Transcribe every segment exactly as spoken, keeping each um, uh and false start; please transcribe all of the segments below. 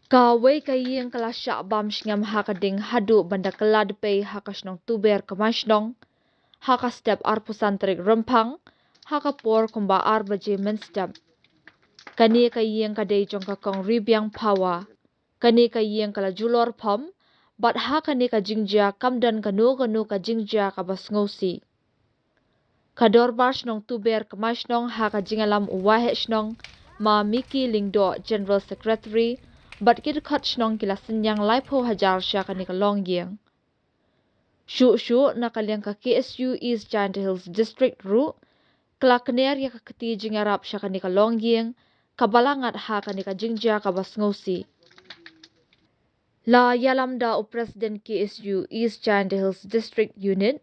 Kawei ka ïing ka la shah bam sngem ha ka ding haduh ban da kylla dpei ha ka shnong Tuber Kmaishnong ha ka step arphew san tarik Rymphang ha ka por kumba ar baje mynstep. Kane ka ïing ka dei jong ka Kong Ribiang Phawa. Kane ka ïing ka la julor phom bad ha kane ka jingjia kam don kano kano ka jingjia kaba sngewsih. Ka Dorbar Shnong Tuber Kmaishnong ha ka jingïalam u Waheh Shnong, Ma Miki Lyngdoh, General Secretary, bad ki dkhot shnong ki la synñiang laiphew hajar sha kane ka longïing. Shuh shuh na ka liang ka K S U East Jaintia Hills District ruh ka la kner ïa ka kti jingïarap sha kane ka longïing kaba la ngat ha kane ka jingjia kaba sngewsih. La ïalam da u President K S U East Jaintia Hills District Unit,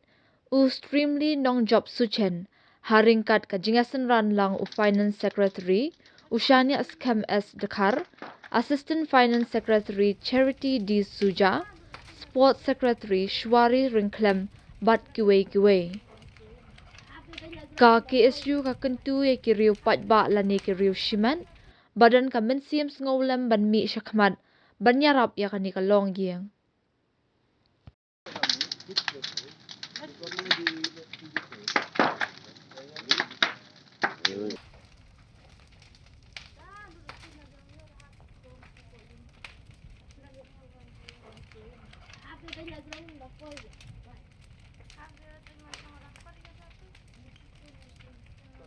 u Streamly Nongjop Suchen, ha ryngkat ka jingïasynran lang u Finance Secretary, u Shania Skhem S Dkhar, Assistant Finance Secretary Charity D Suja, Sports Secretary Shwari Ryngkhlem, bad kiwei kiwei. Ka K S U ka kyntu ïa ki riew paidbah lane ki riew shimet ba don ka mynsiem sngewlem ban mih shakhmat ban ïarap ïa kane ka longïing.